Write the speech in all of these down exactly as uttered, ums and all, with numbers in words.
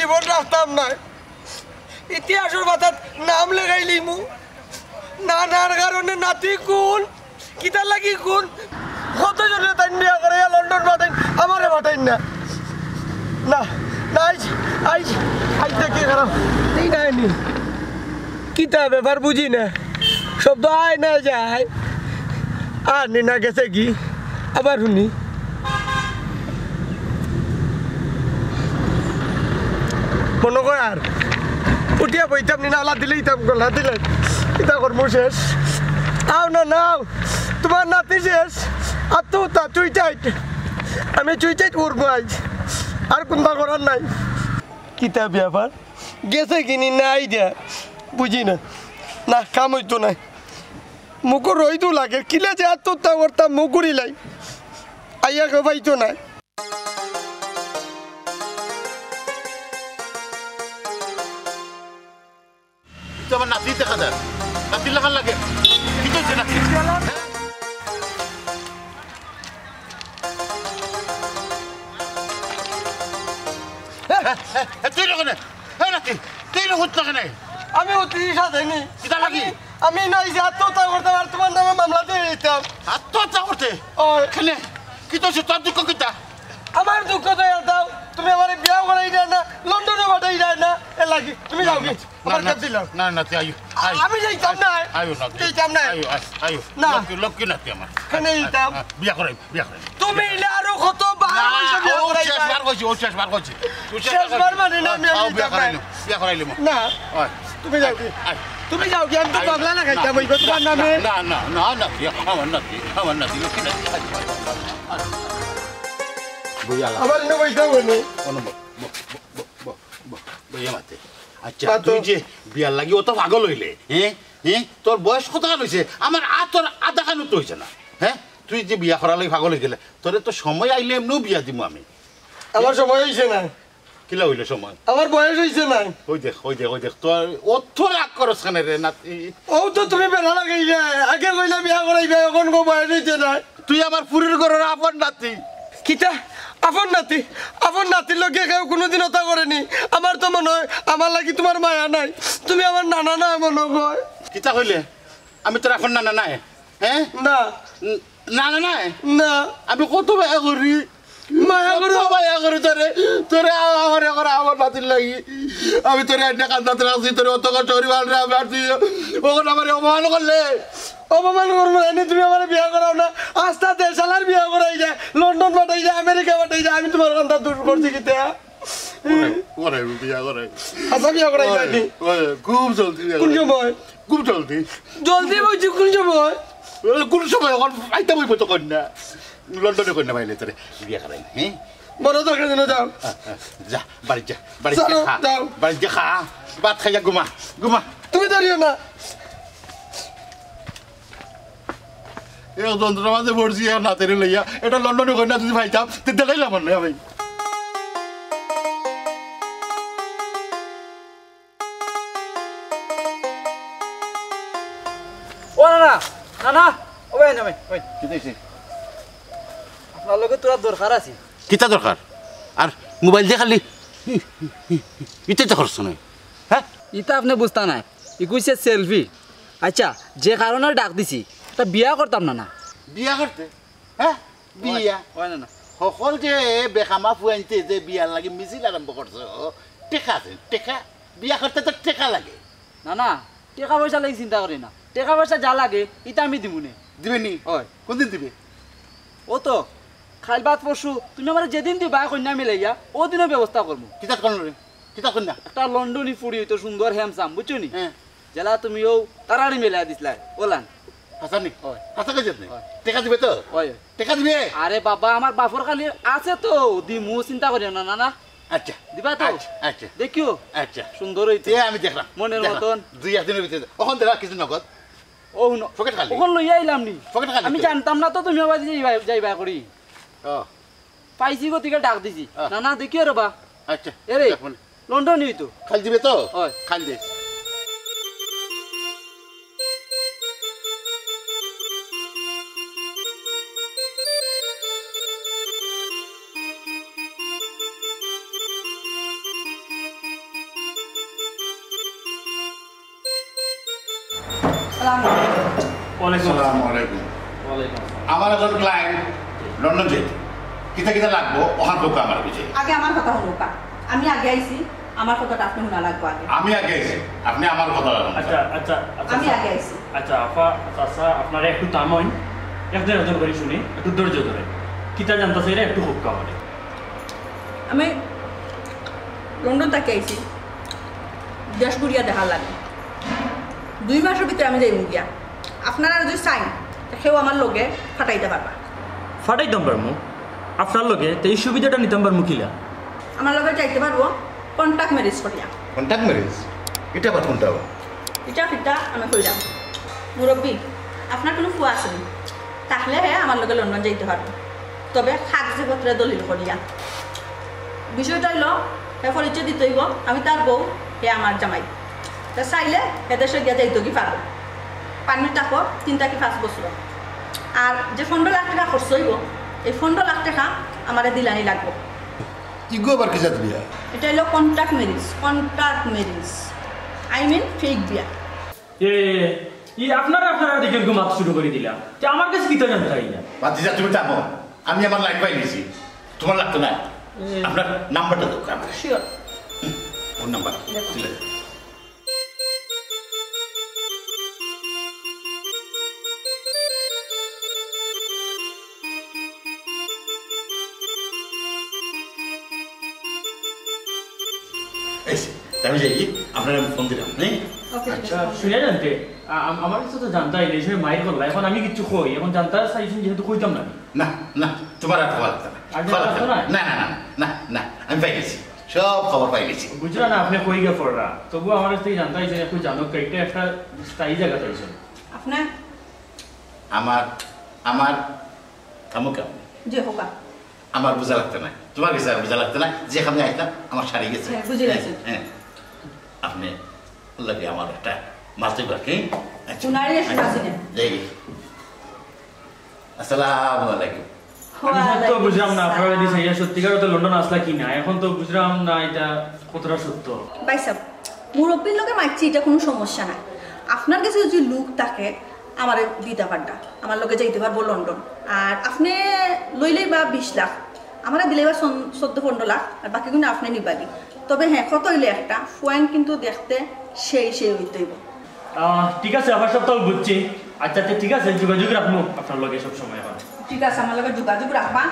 জীবন রাখতাম নায়। ইতিহাসর পাতাত নাম লেখাইলিমু। না, নার কারণে নাতি খুন। কিতার লাগি খুন? কত জনে তাইন বিয়া করাইয়া লন্ডন পাঠাইন, আমারে পাঠাইন না। না, না, আইজ, আইজ, আইজ দেখি খারাপ। এই না, নি। কিতা ব্যাপার বুঝি না। শব্দ আয় না যায়। আর নি না গেছে কি? আবার হুনি। মনো কয় আর উঠিয়া বইতাম নি না, আলা দিলে ইতাম গলা দিলে। ইতা করমু শেষ। আও না, নাও। তুমার নাতি শেষ। আর তো তা তুই টাইট। আমি তুই টাইট করবো আইজ। আর কুনতা করার নাই। কিতা ব্যাপার? গেছে কিনি নাই দে। বুঝি না। না, কাম অইতো নায়। মুখো রইদু লাগে। কিলা যে আত্মহত্যা করতাম, মুখ ঘুরিলাই। আইয়া কেউ পাইতো নায়। তো আমার নাতি দেখা যায়। নাতির লাখান লাগে। কি চলছে নাতি? এ, এ, এ, তুই না কেনে? এ, নাতি, তুই না হুত না কেনে? আমি অতি সাথে নি। কিতা লাগি? আমি, আমি না, এই যে আত্মহত্যা করতাম আর তুমার নামে মামলা দিয়া দিতাম। আত্মহত্যা করতে? ওই। কেনে? কি তো হইছে? তোর দুঃখ কিতা? আমার দুঃখ তো এটাও, তুমি আমারে বিয়া করাই দেয় না, লন্ডনে পাঠাই দেয় না, এর লাগি। তুমি যাও কি? না, আমার না, কাছে দিলাম। না, না, তুই আইও, আইও। আমি যাইতাম না। আইও না, তুই। যাইতাম না। আইও, আইও, আইও। না। লক্ষ্মী, লক্ষ্মী নাতি আমার। কেনে আইও, যাইতাম? আইও, বিয়া করাই, বিয়া করাই। তুমি ইলে আরো কত বার না, কইছো বিয়া ও করাই শেষ দেয়? বার কইছি, ও শেষ বার কইছি। তুই শেষ শেষ বার বার কইছি। মানে না, আমি, আও, আমি বিয়া যাইতাম করাই না। লো, বিয়া করাই লো। না। ওই। তুমি যাও কি? আয়, আয়। তুমি যাও কি? আমি তো আয়। পাগলা না খাইতাম, ওই তোমার নামে। না, না, না, না, নাতি, আমার নাতি, আমার নাতি, লক্ষ্মী নাতি। আয়, আয়, আয়, আয়। বইয়া লাগা। আবার ইনো বইতাম কেনে? কোনো ব-, ব-, ব-, ব-, ব-, ব-, বইয়া মাতে। আচ্ছা, পাতো। তুই যে বিয়ার লাগি অত পাগল অইলে, হ্যাঁ? হ্যাঁ? তোর বয়স কতখান অইছে? আমার আতর আধাখানও তো অইছে না, হ্যাঁ? তুই যে বিয়া করার লাগি পাগল অই গেলে, তোরে তো সময় আইলে এমনেও বিয়া দিমু আমি। আমার সময় অইছে না। কিলা অইলো সময়? আমার বয়স অইছে না। ওই দেখ, ওই দেখ, ওই দেখ, তোর অত রাগ করস কেনে রে নাতি? ও তো তুমি বেড়া লাগাইলে, আগে কইলা বিয়া করাইবে, এখন গো বয়স অইছে না। তুই আমার ফুরির ঘরর আপন নাতি। কিতা? আপন নাতি? আপন নাতির লগে কেউ কুনুদিন অতা করেনি। আমার তো মনো অয় আমার লাগি তুমার মায়া নাই, তুমি আমার নানা না মনো অয়। কিতা কইলে? আমি তোর আপন নানা নায়, হ্যাঁ? না। উম, নানা নায়? না। আমি কত মায়া করি। মায়া করো? কত মায়া করি তোরে। তোরে আমারে করা আমার নাতির লাগি। আমি তোরে আইনা কান্দাত রাখছি, তোরে অত কষ্ট করি মারছি, আমি আর তুই অখন আমারে অপমান করলে। অপমান করবো না, এনে তুমি আমারে বিয়া করাও না। আস্তা দেশ আলার বিয়া করাই যায়, লন্ডন পাঠাই যায়, আমেরিকা পাঠাই যায়, আমি তুমার কান্দাত দুষ করছি কিতা? ওরে, ওরে, বিয়া করাই। আচ্ছা, বিয়া করাই ওরে, যায়নি। ওরে, খুব জলদি বিয়া করাই। কোন সময়? খুব জলদি। জলদি বলছি, কোন সময়? ওরে, কোন সময়? অখন আইতাম অইবো তো কইন্যা। লন্ডনে কইন্যা পাইলে তোরে বিয়া করাই, হ্যাঁ? বড় দরকার যেন যাও। যা, বাড়িত যা, বাড়িত যা, চলো, খা। যাও। বাড়িত যা, খা। ভাত খাইয়া ঘুমা, ঘুমা। তুমি ধরিও না। এক যন্ত্রণার মাঝে পড়ছি, এক নাতিরে লইয়া। এটা লন্ডনে কইন্যা যদি পাইতাম, তে দেখাইলাম না আমি। ও না, না, না, না, ও ভাই, না ভাই, ভাই। কিতা অইছে? আপনার লগে তোরা দরকার আছে। কিতা দরকার? আর মোবাইল দিয়া খালি ইতা তো খরচ নাই, হ্যাঁ? ইতা আপনে বুঝতা নায়, ই কইছে সেলফি। আচ্ছা, যে কারণে ডাক দিছি, তা বিয়া করতাম না, না। বিয়া করতে? হ্যাঁ? বিয়া? অয় না, না। হকল যে বেকামা ফুয়াইন্তে যে বিয়ার লাগি মিছিল আরম্ভ করছো, টেকা আছে, টেকা? বিয়া করতে তো টেকা লাগে। না, না, টেকা পয়সা লাগি চিন্তা করি না, টেকা পয়সা যা লাগে, ইতা আমি দিমুনে। দিবে নি? অয়। কোনদিন দিবে? ও তো, কাইল বাদ পরশু, তুমি আমারে যেদিন দিবায় কইন্যা মিলাইয়া, ও দিনও ব্যবস্থা করমু। কিতা করমু রে? কিতা কইন্যা? একটা লন্ডনি ফুড়ি অইতো সুন্দর, handsome, বুঝছো নি? হ্যাঁ। যেলা তুমি অউ তারারে মিলাইয়া দিছলায়, অলান। হাছা নি? অয়। হাছা কইছত নি? অয়। টেকা দিবে তো? অয়, অয়। টেকা দিবে? আরে বাবা, আমার বাপর খালি আছে তো, দিমু, চিন্তা করিও না, না, না। আচ্ছা। দিবা তো? আচ্ছা, আচ্ছা। দেখিও। আচ্ছা। সুন্দর অইতো। তে আমি দেখরাম। মনের দেখরাম। মতন। দুই এক দিনর ভিতরে। অখন দেখা কিছু নগদ। ও হুনো। পকেট খালি। অখন লইয়া আইলাম নি। পকেট খালি আমি তো। জানতাম না তো তুমি আবার যাইবা, যাইবা করি। ও। পাইছি গতিকে ডাক দিছি। আহ। না, না, দেখিও রে বা। আচ্ছা, এরে, দেখ মানে। লন্ডনি অইতো। খাইল দিবে তো? অয়। খাইল দে। ওয়ালাইকুম আসসালাম। আসসালামু আলাইকুম। ওয়ালাইকুম আসসালাম। আমার একজন ক্লায়েন্ট লন্ডন যাইতো, কিতা কিতা লাগবো অখান কউক্কা আমার বুঝে। আগে আমার কথা হুনউক্কা, আমি আগে আইছি, আমার কথাটা আপনে হুনা লাগবো আগে। আমি আগে আইছি, আপনে আমার কথা রাখুন। আচ্ছা, আচ্ছা, আচ্ছা, আমি আচ্ছা। আগে আইছি। আচ্ছা, আফা, চাচা, আপনারা একটু থামইন, একজন একজন করি হুনি, একটু ধৈর্য ধরে। কিতা জানতা চাইরা একটু কউক্কা আমারে। আমি লন্ডন থাকি আইছি, দেশ ঘুরিয়া দেখার লাগি। দুই মাসর ভিতরে আমি যাইমু গিয়া। আপনারা যদি চাইন, তে কেউ আমার লগে ফাটাইতা পারবা। ফাটাইতাম পারমু আপনার লগে, তে ই সুবিধাটা নিতাম পারমু কিলা? আমার লগে যাইতা পারবো কন্ট্রাক্ট ম্যারেজ করিয়া। Contract marriage? ইটা আবার কুনটা? ইটা কিতা আমি কইরাম। মুরব্বি, আপনার কুনু ফুয়া আছে নি? থাকলে হে আমার লগে লন্ডন যাইতা পারবো। তবে কাগজে পত্রে দলিল করিয়া। বিষয়টা অইলো, হে পরিচয় দিতে অইবো, আমি তার বউ, হে আমার জামাই। তে চাইলে হে দেশে গিয়া যাইতো কি পারবো। পারমিট থাকবো তিন থাকি পাঁচ বছর। আর যে পনরো লাখ টেকা খরচ অইবো, এই পনরো লাখ টেকা আমারে দিলানি লাগবো। ইগু আবার কি জাত বিয়া? ইটা অইলো contract marriage, contract marriage. I mean fake বিয়া। এ, ই আপনারা, আপনারা দিকে এরকম মাত শুরু করি দিলা। তে আমার গেছে কিতা জানতা আইলা? ভাতিজা, তুমি থামো, আমি আমার লাইন পাই নিছি, তুমার লাগতো না। এ। আপনার নাম্বারটা দেউক্কা আমারে। শিওর। Phone number. লেখো। ঠিক আছে। এই যে, আমি যাই, আপনারে আমি ফোন দিলাম, হ্যাঁ? ওকে, ঠিক আছে। আচ্ছা, শুনিয়া যাইন তে, আ-, আম-, আমার কিছু তো জানতাই নেই, সবাই মাইর করলা, এখন আমি কিচ্ছু কই, এখন জানতা চাইছইন যেহেতু কইতাম না। না, না, তুমার আর কওয়া লাগতো না। আর কওয়া লাগতো না? না, না, না, না, না, না, আমি পাই গেছি, সব খবর পাই গেছি। বুঝলা না, আপনে কই গিয়া পড়রা, তবু আমার কাছ থাকি জানতা চাইছইন, একটু জানউক্কা, একটা স্থায়ী জাগাত আইছইন। আপনার? আমার, আমার, থামুক্কা। জি, কউক্কা। আমার বুঝা লাগতো না, তুমার গেছে আর বুঝা লাগতো না, যে কামে আইতাম, আমার সারি গেছে। হ্যাঁ, বুঝি গেছি। হ্যাঁ, হ্যাঁ। আপনে লাগে আমার একটা মাছ ধরবার কি? আচ্ছা। উনারে একটু মাছ দিন। যাই। আসসালামু আলাইকুম। আমি তো বুঝলাম না, আপনারা যদি চাইয়া সত্যিকার অর্থে লন্ডন আসলা কি না, এখন তো বুঝলাম না এটা কতটা সত্য। ভাইসাব, মুরব্বির লগে মাতছি, ইটা কুনু সমস্যা নাই। আপনার গেছে যদি লোক থাকে, আমারে দিতা পারবা, আমার লগে যাইতা পারবো লন্ডন। আর আপনে লইলেই বা বিশ লাখ, আমারে দিলেই বা সন-, চৌদ্দ পনরো লাখ, আর বাকিগুইন আপনে নিবা দি। তবে হ্যাঁ, কথা অইলো একটা, ফুয়াইন কিন্তু দেখতে সেই সেই অইতে অইবো। আহ, ঠিক আছে, আফা, সবতা বুঝছি। আচ্ছা, আচ্ছা, ঠিক আছে, যোগাযোগ রাখমু আপনার লগে সব সময় এখন। ঠিক আছে, আমার লগে যোগাযোগ রাখবা,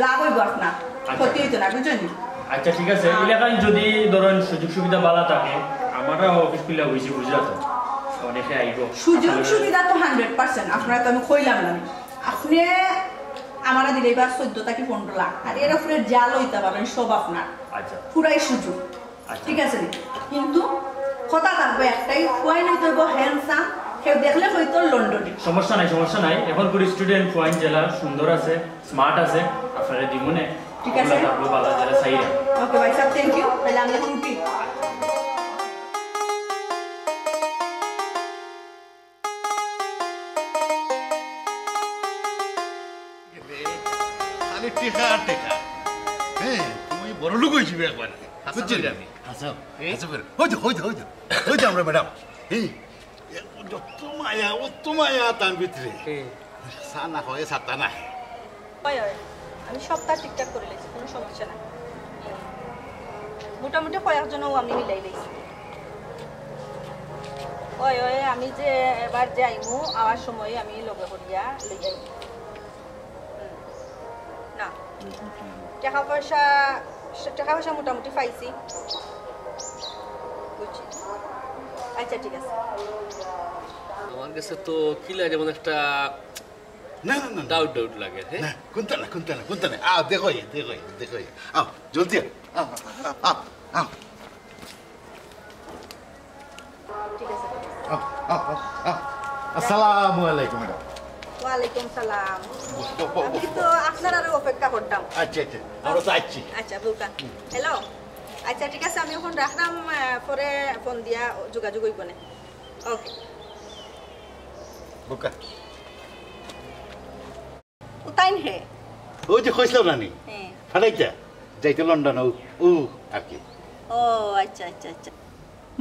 লাভ অইবো আপনার, আচ্ছা। ক্ষতি অইতো না, বুঝছইন নি? আচ্ছা, ঠিক আছে, এলাকায় যদি ধরেন সুযোগ সুবিধা ভালা থাকে, আমরা অফিস খুলা অইছে, বুঝলা তো, অনেকে আইবো। সুযোগ সুবিধা তো হান্ড্রেড পার্সেন্ট, আপনারে তো আমি কইলাম না। আপনে আমারে দিলেই বা চৌদ্দ থাকি পনরো লাখ, আর এর উপরে যা লইতা পারইন সব আপনার। আচ্ছা। পুরাই সুযোগ। আচ্ছা। ঠিক আছে নি? কিন্তু কথা থাকবো একটাই, ফুয়াইন অইতে অইবো handsome, কেউ দেখলে কইতো লন্ডনি। সমস্যা নাই, সমস্যা নাই। এখন পুরি student, ফুয়াইন যেলা সুন্দর আছে, smart আছে, আপনারে দিমুনে। ঠিক আছে। ওগুলা থাকবো ভালা, যেলা চাইরা। ওকে ভাইসাব, thank you। তাইলে আমি এখন উঠি। খালি টেকা আর টেকা। হ্যাঁ, তুমি বড় লোক অইযিবে একবারে। বুঝছো নি? আচ্ছা, এ? আচ্ছা, বের। ওই যে, ওই যে, ওই যে, ওই যে আমরা ম্যাডাম। এই, এ, যত মায়া, অত মায়া তার ভিতরে। এ। চা না খাওয়াইয়া ছাড়তা নায়। অয়, অয়, আমি সবতা ঠিকঠাক করি লাইছি, কুনু সমস্যা নাই। মোটামুটি কয়েকজনও আমি মিলাই লাইছি। অয়, অয়, আমি যে এবার যে আইমু, আওয়ার সময় আমি লগে করিয়া লই আইমু। হুম। না। টেকা পয়সা, টেকা পয়সা মোটামুটি পাইছি। বুঝছি। আচ্ছা, ঠিক আছে। আমার গেছে তো কিলা যেমন একটা না, না, না, না। Doubt, doubt লাগে, হ্যাঁ? না, কুন্তা না, কুন্তা না, কুন্তা না। আও, দেখো ইয়ে, দেখো ইয়ে, দেখো ইয়ে। আও, জলদি আও। আও, আও, আও, আও। ঠিক আছে। আও, আও, আও, আও। আসসালামু আলাইকুম, ম্যাডাম। ওয়ালাইকুম সালাম। বও, বও, বও, আমি তো বও। আপনার আরো অপেক্ষা করতাম। আচ্ছা, আচ্ছা, আমরা তো আইছি। আচ্ছা, বউকা। হ্যালো। আচ্ছা, ঠিক আছে, আমি এখন রাখলাম, আহ, পরে ফোন দিয়া যোগাযোগ অইবো নে। ওকে। বউকা। ও তাইন হে। ওই যে কইছিলাম না নি? হ্যাঁ। ফাটাইতা? যাইতে লন্ডন, ও, ও আর কি। ও, আচ্ছা, আচ্ছা, আচ্ছা।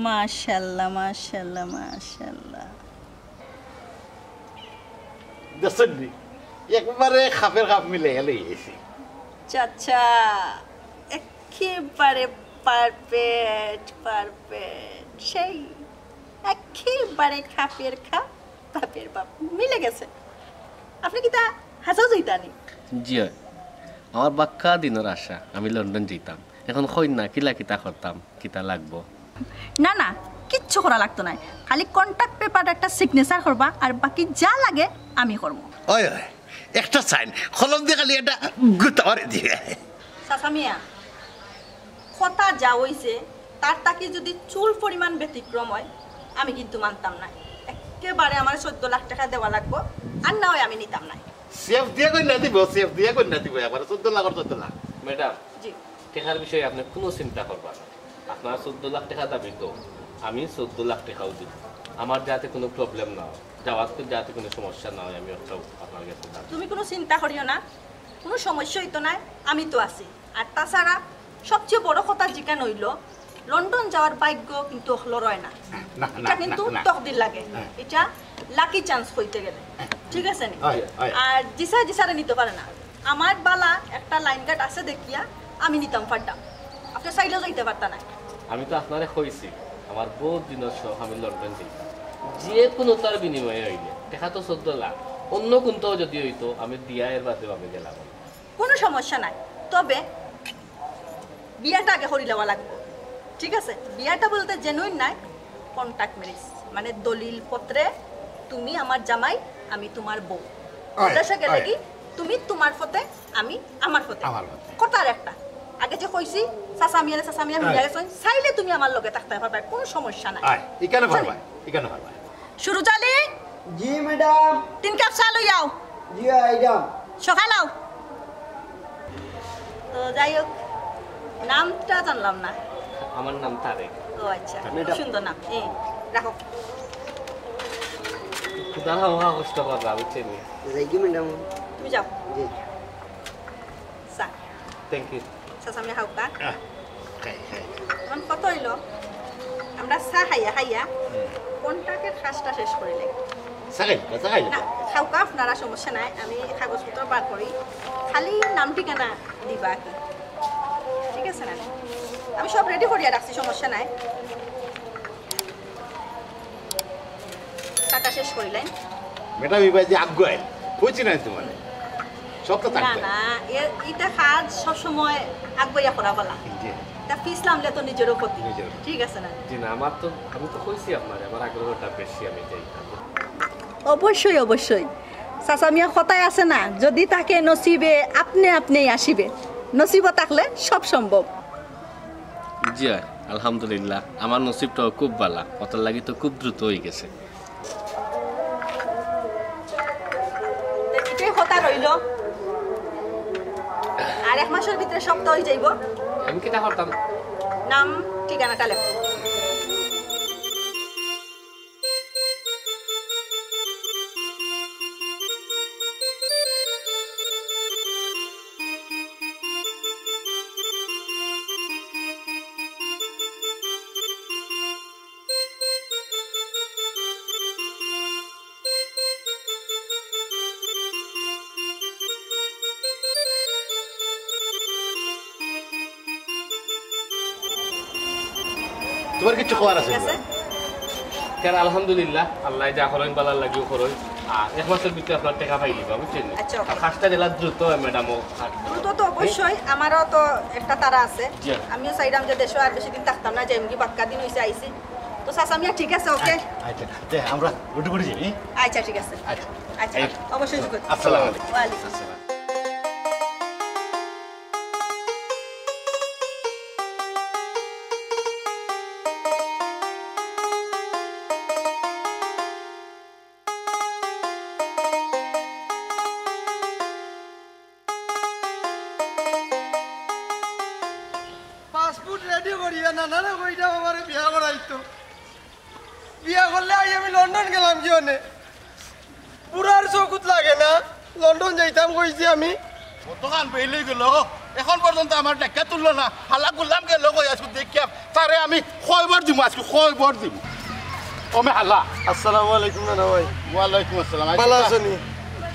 মাশাআল্লাহ, মাশাআল্লাহ, মাশাআল্লাহ। দেখছইন নি? একবারে খাপের খাপ মিলে গেলে গেছি। চাচা, একেবারে পারফেক্ট, পারফেক্ট, সেই একেবারে খাপের খাপ, বাপের বাপ মিলে গেছে। আপনি কিতা হাছাউ যাইতা নি? জি অয়, আমার বাক্কা দিনর আশা আমি লন্ডন যাইতাম। এখন কইন না কিলা কিতা করতাম, কিতা লাগবো? না না, কিচ্ছু করা লাগতো নায়। খালি কন্ট্রাক্ট পেপার একটা সিগনেচার করবা, আর বাকি যা লাগে আমি করমু। অয় অয়, একটা সাইন, কলম দি খালি একটা গুতা মারি দিবে। চাচা মিয়া, কথা যা অইছে, তার থাকি যদি চুল পরিমাণ ব্যতিক্রম অয়, আমি কিন্তু মানতাম নায়। একেবারে আমার চৌদ্দ লাখ টেকা দেওয়া লাগবো, আর না অয় আমি নিতাম নায়। সেফ দিয়া কইন্যা দিব, সেফ দিয়া কইন্যা দিব, একবারে চৌদ্দ লাখর চৌদ্দ লাখ। ম্যাডাম, জি। টেকার বিষয়ে আপনে কুনু চিন্তা করবা না। আপনার চৌদ্দ লাখ টেকা দাবি তো, আমি চৌদ্দ লাখ টেকাও দিব। আমার যাতে কুনু প্রবলেম না অয়, যাওয়াত যাতে কুনু সমস্যা না অয়, আমি অটাও আপনার গেছে দাবি। তুমি কুনু চিন্তা করিও না, কুনু সমস্যা অইতো নায়, আমি তো আছি। আর তাছাড়া সবচেয়ে বড় কথা যেখান অইলো, লন্ডন যাওয়ার ভাগ্য কিন্তু অকলর অয় না। না, না, এটা কিন্তু না, না। তকদির লাগে। হ্যাঁ। এটা লাকি চান্স কইতে গেলে। হ্যাঁ। ঠিক আছে নি? অয়, অয়। আর জিসা জিসারে নিতো পারে না। আমার বালা একটা লাইন গার্ড আছে দেখিয়া আমি নিতাম পারতাম। আপনে চাইলেও যাইতা পারতা নায়। আমি তো আপনারে কইছি, আমার বউত দিনর শখ আমি লন্ডন যাইতাম। যে কুনু তার বিনিময়ে অইলে, টেকা তো চৌদ্দ লাখ, অন্য কুনটাও যদি অইতো, আমি দিয়া এর বাদেও আমি গেলাম। কুনু সমস্যা নাই, তবে বিয়াটা আগে করি লওয়া লাগবো, ঠিক আছে? বিয়াটা বলতে জেনুইন নায়, কন্ট্রাক্ট ম্যারেজ, মানে দলিল পত্রে তুমি আমার জামাই, আমি তুমার বউ। অয়, দেশে গেলে অয়। কি তুমি তুমার পথে, আমি আমার পথে। আমার পথে। কথার একটা, আগে যে কইছি, চাচা মিয়ারে চাচা মিয়া হ্যাঁ। মিয়া গেছইন, চাইলে তুমি আমার লগে থাকতে পারবা, কুনু সমস্যা নাই। অয়, ইখানো বুঝছো নি? পারবা, ইখানো পারবা। সুরুজ আলী, জি ম্যাডাম। তিন কাপ চা লই আও। জি আইরাম। সকাল আও। তো যাই হোক, নামটা জানলাম না। আমার নাম তারেক। ও আচ্ছা, খুব ম্যাডাম। সুন্দর নাম। এই, রাখো। দাঁড়াও, মহা কষ্ট করবা, বুঝছেন নি? যাই কি ম্যাডাম? তুমি যাও। জি। চা। Thank you. চাচা মিয়া খাউক্কা। আহ, খাই, খাই। এখন কথা অইলো, আমরা চা খাইয়া খাইয়া হুম। কন্ট্রাক্টের কাজটা শেষ করিলে। চা খাই, চা খাই। না, খাউক্কা আপনারা, সমস্যা নাই, আমি কাগজপত্র বার করি, খালি নাম ঠিকানা দিবা আর কি, ঠিক আছে না? আমি সব রেডি করিয়া রাখছি, সমস্যা নাই। চাটা শেষ করিলেন। ম্যাডাম, এবার যে আগুয়াইল, কইছি না তোমার? সব তো না, থাকবে। না, এ-, এটা কাজ সবসময় আগুয়াইয়া করা ভালা। জি। তা পিছলামলে তো নিজেরও ক্ষতি। নিজেরও। ঠিক আছে না? জি না, আমার তো, আমি তো কইছি আপনারে, আমার আগ্রহটা বেশি, আমি যাই। অবশ্যই, অবশ্যই। চাচা মিয়া কথায় আছে না, যদি থাকে নসিবে, আপনে আপনেই আসিবে। নসিবো থাকলে সব সম্ভব। জি অয়, আলহামদুলিল্লাহ, আমার নসিবটাও খুব ভালা, অটার লাগি তো খুব দ্রুত অই গেছে। তে ইটাই কথা রইলো। আর এক মাসর ভিতরে সব তো অই যাইবো। আমি কিতা করতাম? নাম, ঠিকানাটা লেখো। তোমার কিছু কওয়ার আছে? ঠিক আছে। কেন, আলহামদুলিল্লাহ, আল্লায় যা করইন ভালার লাগিউ করইন। আর এক মাসর ভিতরে আপনার টেকা পাইলিবা, বুঝছইন নি? আচ্ছা, ওকে। আর কাজটা যেলা দ্রুত অয়, ম্যাডাম, ও আর দ্রুত তো অবশ্যই, আমারও তো একটা তাড়া আছে। জি। আমিও চাইরাম যে দেশো আর বেশি দিন থাকতাম না, যাইমুগি, বাক্কা দিন অইছে আইছি। তো চাচা মিয়া, ঠিক আছে, ওকে? আচ্ছা, আচ্ছা, তে আমরা রুটি করে যাই, হ্যাঁ? আচ্ছা, ঠিক আছে। আচ্ছা। আচ্ছা, এই, অবশ্যই যোগাযোগ। আসসালামু আলাইকুম। ওয়ালাইকুম আসসালাম। পাসপোর্ট রেডি করিয়া নানারে কইরাম আমারে বিয়া করাইতো। বিয়া করলে আই আমি লন্ডন গেলাম কি অনে? বুড়ার চকুত লাগে না, লন্ডন যাইতাম কইছি আমি। কতখান বেইল অই গেল, এখন পর্যন্ত আমার ডাকিয়া তুললো না। হালা গুলাম গেল কই আজকে দেখিয়া, তারে আমি কয়বার দিমু আজকে, কয়বার দিমু। ও মে হালা। আসসালামু আলাইকুম নানা ভাই। ওয়ালাইকুম আসসালাম। ভালা আছো নি?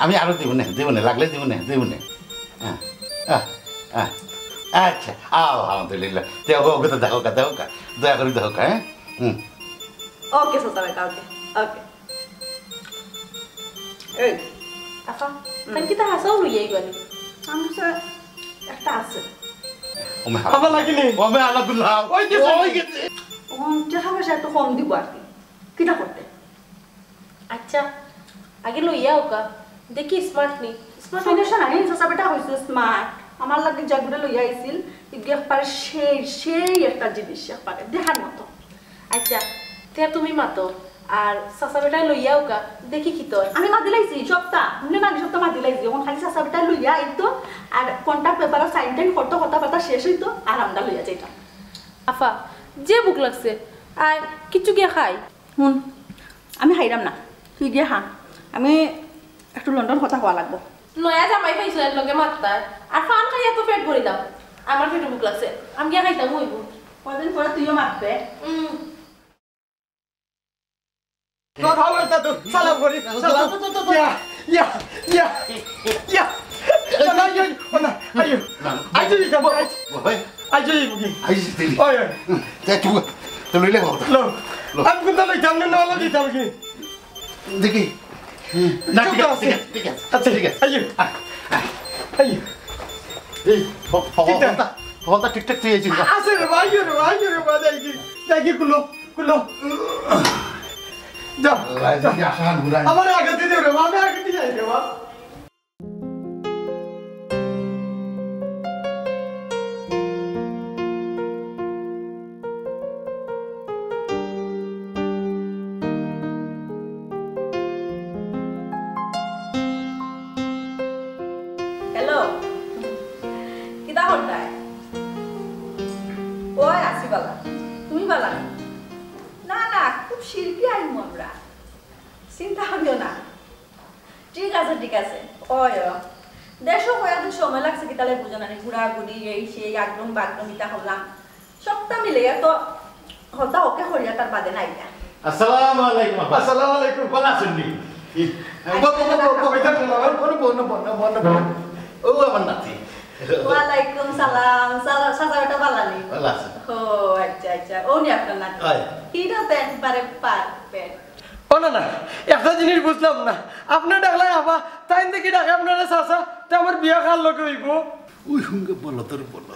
আমি আরো দিমুনে, দিমুনে, লাগলে দিমুনে, দিমুনে। হ্যাঁ, হ্যাঁ, হ্যাঁ। আচ্ছা, আলহামদুলিল্লাহ। তে ওকে, ওকে তো দেখো কা, দেখো কা, দয়া করি দেখো কা, হ্যাঁ? হুম। ওকে, চাচা বেটা, ওকে, ওকে। এই, আফা, হুম। তাই কিতা হাছাউ লইয়া আইবা নি? আমি তো একটা আছে। ও মে আবার লাগিনি। ও মে আলাদুল্লাহ। ওই গেছে। ওই গেছে। ও, টেকা পয়সা একটু কম দিব আর কি। কিতা করতে? আচ্ছা, আগে লইয়া আউকা। দেখি smart নি। Smart সমস্যা নাই, চাচা বেটা হইছে smart। আমার লাগি যেগুরে লইয়া আইছিল, ইগু একবারে সেই, সেই একটা জিনিস, একবারে দেখার মতো। আচ্ছা, তে তুমি মাতো, আর চাচা বেটায় লইয়া আউকা, দেখি কিতা অয়। আমি মাতি লাইছি সবটা, এমনে মানে সবটা মাতি লাইছি। এখন খালি চাচা বেটায় লইয়া আইতো, আর contract paper sign টাইন করতো, কথাবার্তা শেষ হইতো, আর আমরা লইয়া যাইতাম। আফা, যে ভুক লাগছে, আয়, কিচ্ছু গিয়া খাই। হুন, আমি খাইরাম না, তুই গিয়া খা। আমি একটু লন্ডন কথা কওয়া লাগবো। নয়া জামাই পাইছো এর লগে মাততায়, আর পান খাইয়া তো পেট ভরি দাও। আমার পেটে ভুক লাগছে, আমি গিয়া খাইতাম অইবো। কদিন পরে তুইও মাতবে। উম। তো ভালো হইতা তো, সালাম করি, সালাম। ইয়া, ইয়া, ইয়া, ইয়া। না, না, ইয়া, ও না, আইও। না, না। আইজই যাবো, আইজ-, ভাই। আইজই বুকি। আইজ দিলি। ওই, ওই। হুম, তে তুই, তো লইলে হতো। লো। লো। আমি কোনটা লইতাম না, না, লইতাম কি? দেখি। না, চুপ ঠিক তো আছে, আছে। ঠিক আছে, ঠিক আছে, আচ্ছা, ঠিক আছে। আইও। আয়, আয়। আইও। এই, হ-, হ-, ঠিক আছে। হলতা, হলতা ঠিকঠাক তুই আছিস না? আছে রে ভাই, রে ভাই, রে ভাই, যাই কি, যাই কি, কুলো। খুলো। যা, আল্লাহ, যা। যদি আশা ঘুরায়। আমার আগে দিতে রে, আমি আগে দিয়ে যাই রে, বাবা। হ্যালো, কিতা করতায়? ওই আছি বালা, তুমি বালা নি? না, না, খুব শিল্পী আইমু আমরা। চিন্তা করিও না। ঠিক আছে, ঠিক আছে। ওই, ও। দেশো কয়েকদিন সময় লাগছে, কিতালে বুঝো না নি, ঘুরাঘুরি, এই সেই, আগডুম বাগডুম ইতা করলাম। সবটা মিলে তো হতা ওকে হরিয়া তার বাদে নাই না। আসসালামু আলাইকুম, আপা। আসসালামু আলাইকুম। ভালা আছইন নি? ব-, ব-, ব-, ব-, ব-, বইতে বলো, বলো, বলো, বলো, বলো, বলো। ও আমার নাতি। ওয়ালাইকুম সালাম। সালাম, চাচা বেটা বালা নি? ভালা আছে। ও, আচ্ছা, আচ্ছা। ও নি আপনার নাতি? হয়। হিরো তো একবারে perfect। ও না, না, একটা জিনিস বুঝলাম না। আপনে ডাকলাই আফা, তাইন দেখি ডাকে আপনারে চাচা, তে আমার বিয়া কার লগে অইবো? ওই হুঙ্গে বলদর বলদ।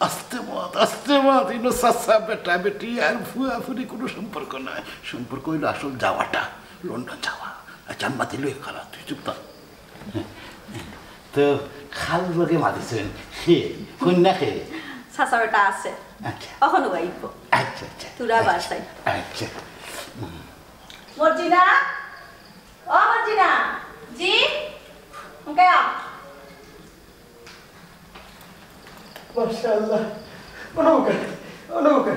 আস্তে মাত, আস্তে মাত, ইনো চাচা বেটা বেটি আর ফুয়া ফুরি কুনু সম্পর্ক নাই। সম্পর্ক অইলো আসল যাওয়াটা, লন্ডন যাওয়া। আচ্ছা, আমি মাতি লই খালা, তুই চুপ থাক। তো খালুর লগে মাতিছইন, কে? কইন্যা কে? চাচা বেটা আছে। আচ্ছা। অখনো আইবো। আচ্ছা, আচ্ছা। তোরা আচ্ছা, বাসাই। আচ্ছা। মর্জিনা? ও মর্জিনা? জি? ওকে আ। মাশাআল্লাহ। অনুকা, অনুকা।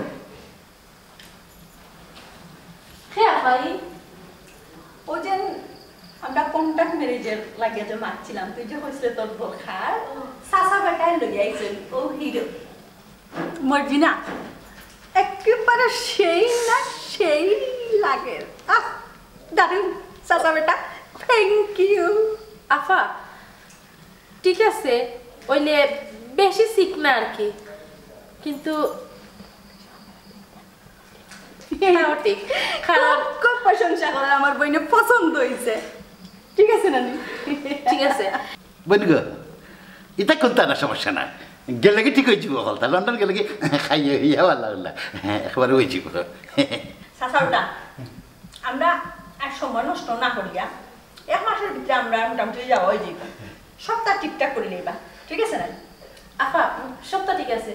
হে আফাই, ও যেন আমরা কন্ট্যাক্ট ম্যারেজের লাগিয়া যে মাতছিলাম, তুই যে কইছিলে তোর দরকার, চাচা বেটায় লই আইছইন, ও হিরো। মর্জিনা, একেবারে সেই না সেই লাগে। আহ, দারুণ, চাচা বেটা, thank you। আফা, ঠিক আছে, অইলে বেশি শিখ না আর কি, কিন্তু তাও ঠিক, কারণ খুব, খুব প্রশংসা করে, আমার বইনে পছন্দ হইছে। ঠিক আছে না নি? ঠিক আছে। বইন গো, ইতা কুন্তা না, সমস্যা নাই। গেলে কি ঠিক অইযিবো, হকলতা লন্ডন গেলে কি খাইয়া হইয়া ভালা হইলা, একবারে অইযিবো। চাচা বেটা, আমরা আর সময় নষ্ট না করিয়া এক মাসের ভিতরে আমরা মোটামুটি যাওয়া অইযিবো। সবটা ঠিকঠাক করি লইবা, ঠিক আছে না? আফা, সবটা ঠিক আছে।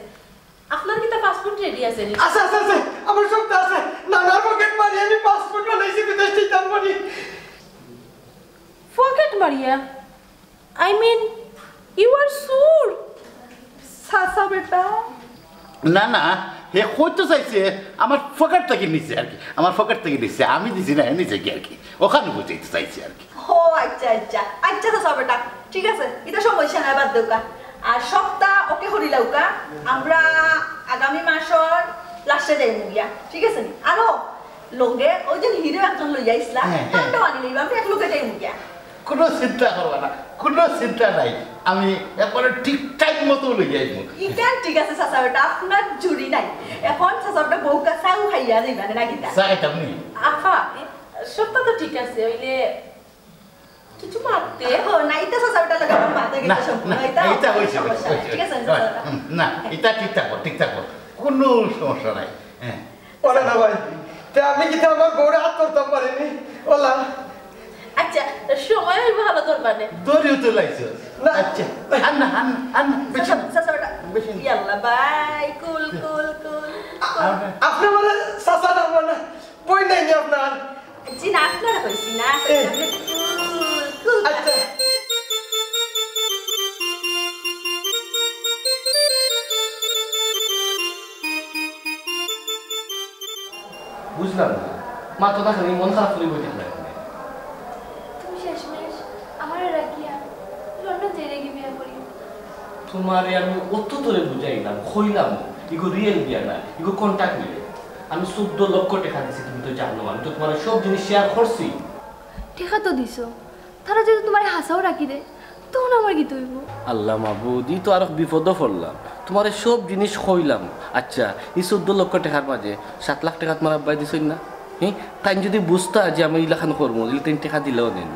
আপনার কিতা পাসপোর্ট রেডি আছে নি? আছে, আছে, আছে। আমার সবটা আছে। নানার পকেট মারি আমি পাসপোর্ট বানাইছি, বিদেশ যাইতাম পারি। পকেট মারিয়া? I mean, you are sure? চাচা বেটা। না, না, হে কইতো চাইছে আমার পকেট থাকি নিছে আর কি, আমার পকেট থাকি নিছে, আমি দিছি না, হে নিছে কি আর কি, অখান বুঝাইতে চাইছে আর কি। ও আচ্ছা, আচ্ছা, আচ্ছা, চাচা বেটা, ঠিক আছে, ইতা সমস্যা নাই, বাদ দেউক্কা। আর সবটা ওকে করি লাউক্কা, আমরা আগামী মাসর লাস্টে যাইমু গিয়া, ঠিক আছে নি? আরো লগে ওই যে হিরো একজন লইয়া আইছলা, হ্যাঁ, হ্যাঁ। তারটাও আনি লইবা, আমরা এক লগে যাইমু গিয়া। কোনো চিন্তা করবা না, কোনো চিন্তা নাই। আমি একবারে ঠিক টাইম মতো লই আইমু। ইখান ঠিক আছে চাচা বেটা, আপনার জুড়ি নাই। এখন চাচা বেটা বউকা চাও খাইয়া যাইবা না কিতা? চা খাইতাম নি? আফা, সবটা তো ঠিক আছে, অইলে কিছু মারতে? ও, না, ইটা চাচা বেটার লগে আমার মাতে না, গেছে সম্পূর্ণ। না, ইটা ইটা হইছে, সমস্যা নাই। হইছে। ঠিক আছে, না, চাচা বেটা। না, ইটা ঠিক থাকবো, ঠিক থাকবো। কোনো সমস্যা নাই। হ্যাঁ। ওলা না ভাই, তে আমি কিতা আমার বউরে আত করতাম পারিনি? ওলা। আচ্ছা, সময় হইব ভালো তোর মানে। দড়িও তো লাইছে। না। আচ্ছা, আন না, আন না, আন না, বেশি চাচা, না। চাচা বেটা। বেশি না। ইয়াল্লা ভাই, কুল, কুল, কুল, কুল। আ-, আপনি মানে চাচা না, মানে বই নাই নি আপনার? জি না, আপনারা কইছি না। এ। কুল, কুল। আচ্ছা। বুঝলাম না, মা তো না খালি মন খারাপ করে বই থাকলে। তুমি শেষমেশ আমারে রাখিয়া লন্ডন যাইরে গি বিয়া করি। তোমারে আমি অত তোরে বুঝাইলাম, কইলাম, ইগো রিয়েল বিয়া না, ইগো কন্ট্রাক্ট মিলে। আমি চৌদ্দ লক্ষ টাকা দিছি, তুমি তো জানো, আমি তো তোমার সব জিনিস শেয়ার করছি। টাকা তো দিছো, তারা যদি তোমারে হাছাও রাখি দে, তখন আমার কিতা অইব? আল্লাহ মাবুদ, ই তো আরো বিপদো পড়লাম। তোমারে সব জিনিস কইলাম। আচ্ছা, ই চৌদ্দ লক্ষ টাকার মাঝে সাত লাখ টাকা তোমার আব্বায় দিছইন না? হ্যাঁ, তাইন যদি বুঝতা যে আমি ইলাখান করমু, ইলে তাইন টাকা দিলেও নেন।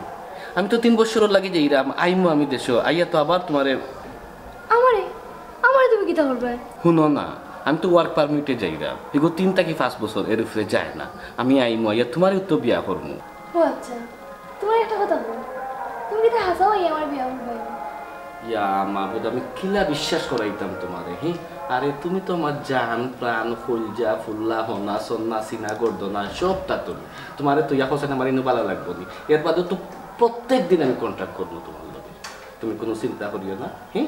আমি তো তিন বছরর লাগি যাইরাম, আইমু আমি দেশো, আইয়া তো আবার তোমারে আমারে, আমারে তুমি কিতা করবায়? হুনো না, আমি তো ওয়ার্ক পারমিটে যাইরাম। ইগো তিন থাকি পাঁচ বছর, এর উপরে যায় না। আমি আইমু, আইয়া তোমারে তো বিয়া করমু। ও আচ্ছা, তোমার একটা কথা বল, তুমি কিতা হাছাও আইয়া আমার বিয়া করবায়? ইয়া মাবুদ, আমি কিলা বিশ্বাস করাইতাম তোমারে, হি? আরে তুমি তো আমার জান, প্রাণ, কইলজা, ফুল্লা, হনা, সন্না, সিনা, গর্দনা, সবটা তুমি। তোমারে তো ইয়া হোসেন আমার ইনো ভালা লাগবো নি। এর বাদে তো প্রত্যেক দিন আমি কন্ট্রাক্ট করবো তোমার লগে। তুমি কোনো চিন্তা করিও না, হি?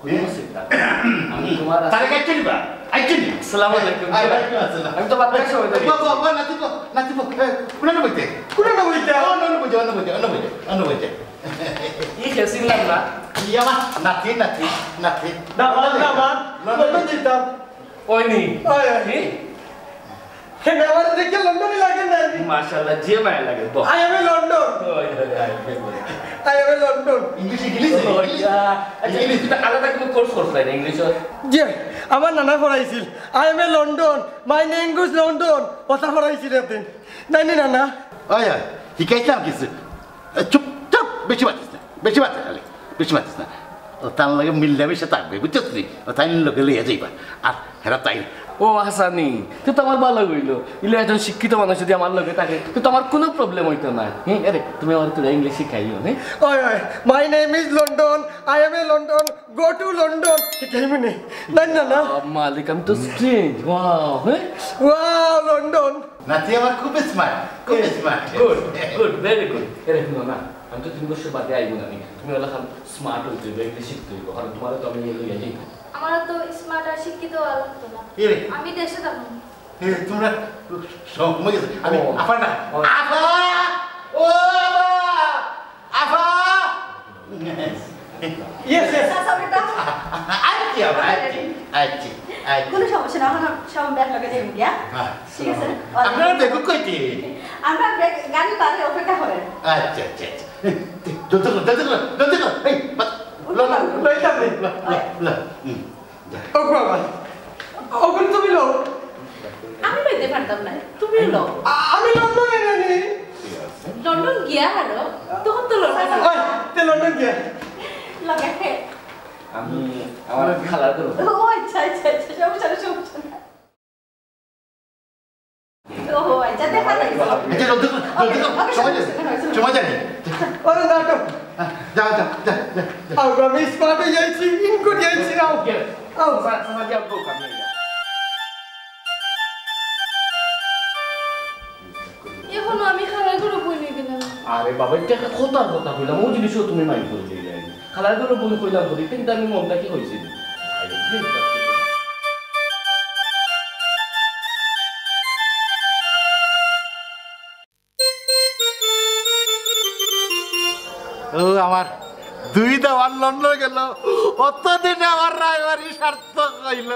কোনো চিন্তা করিও না। আমি তোমার তারে কাটতে দিবা? আইতে দিবা? আসসালামু আলাইকুম। ওয়ালাইকুম আসসালাম। আমি তো বাদ সময় দেখি। বাবা, বাবা, নাতি তো, নাতি তো, এ, কোন না বইতে? কোন না বইতে? অন্য, অন্য বইতে, অন্য বইতে, অন্য বইতে, অন্য বইতে। ই খেয়েছিলাম না। ই আমার নাতি, নাতি, নাতি। দামান, দামান, লন্ডন। লন্ডন দিতাম। ওই নি। ওই, ওই। হি? হে, আমার দেখে লন্ডনই লাগে না। মাশাআল্লাহ, যে মায়া লাগে, বহ। I am a London। ওই, ওই, ওই, ওই। I am a London। English, English, ওই, ইংলিশ। আচ্ছা, ইংলিশ। তুমি আলাদা কোনো কোর্স করছো না ইংলিশ? জি, আমার নানা পড়াইছিল। I am a London, my language London। কথা পড়াইছিল একদিন। নাই, নাই, নানা। ওই, ওই, শিখাইছিলাম কিছু। এ, চুপ, চুপ, বেশি মাতিস না, বেশি মাতিস না, বেশি মাতিস না। ও তার লগে মিলামিশা থাকবে, বুঝছস নি? ও তাই লগে লইয়া যাইবা। আর হেরা তাই। ও হাসানি, তুই তো আমার ভালো হইলো। ইলে একজন শিক্ষিত মানুষ যদি আমার লগে থাকে, তুই তো আমার কোনো প্রবলেম হইতো না। হ্যাঁ, আরে, তুমি আমার তোরা ইংলিশ শিখাইও, হ্যাঁ? ওই, ওই, my name is London, I am a London, go to London। কি কইমু নি? না, না, না। আহ, মালিক, আমি তো স্ট্রেঞ্জ। ওয়াও, হ্যাঁ? Wow, London. নাতি আমার খুব স্মার্ট, খুব smart. Good, good, very good. এরে, হুনো না, আমি তো তিন বছর বাদে আইবো না নি। তুমি ওলা খান স্মার্ট হইতে হইবে, ইংলিশ শিখতে হইবে। কারণ তোমার তো আমি ইয়ে লইয়া যাই। আমার তো স্মার্ট আর শিক্ষিত হওয়া লাগতো না। এরে। আমি দেশে যাবো। এ, তোমরা সময় গেছে। আমি ও। আফা না। ও। আফা! ও আফা! আফা! Yes, yes. চাচা বেটা। আইছি আবার, আইছি, আইছি, আইছি। কোনো সমস্যা না, এখন সব ব্যাগ লগে যাইবো গিয়া। হ্যাঁ। ঠিক আছে? আপনারা ব্যাগ কইতে? আমরা ব্যাগ গাড়ি বারে অপেক্ষা করেন। আচ্ছা, আচ্ছা, আচ্ছা। জলদি করো, জলদি করো, জলদি করো। এই, বা-, ল, ল, ল, লইতাম রে। ল, ল, ল। হুম। ও বাবা, ওগুলো তুমি লও। আমি লইতে পারতাম না, তুমি লও। আ-, আমি লন্ডনে নেনি। লন্ডন গিয়া হারো, তখন তো লন্ডন। ওই, তে লন্ডন গিয়া। লগে। আমি আমার খালার ঘরো। ও আচ্ছা, আচ্ছা, আচ্ছা, সমস্যা নেই, সমস্যা নেই। ও, আচ্ছা, দেখা যাইছে। আচ্ছা, জলদি করো, জলদি করো, সময় যাচ্ছে, সময় যাচ্ছে। ওরে নাটক। হ্যাঁ, যাও, যাও, যাও, যাও, যাও। আও, আমি স্মার্ট হয়ে যাইছি, ইন করে যাইছি, আও। আও। এখনো আমি খালার ঘরো বই নিবি না। আরে বাবা, এটা একটা কথার কথা কইলাম, ওই জিনিসও তুমি মাইন্ড করে দিলে। খালার ঘরো বই কইলাম তো, এটা কিন্তু আমি মনটা কি হয়েছিল। ও আমার দুই দেওয়ার লন্ডন গেল, অতদিনে আমার রায়বাড়ি সার্থক হইল।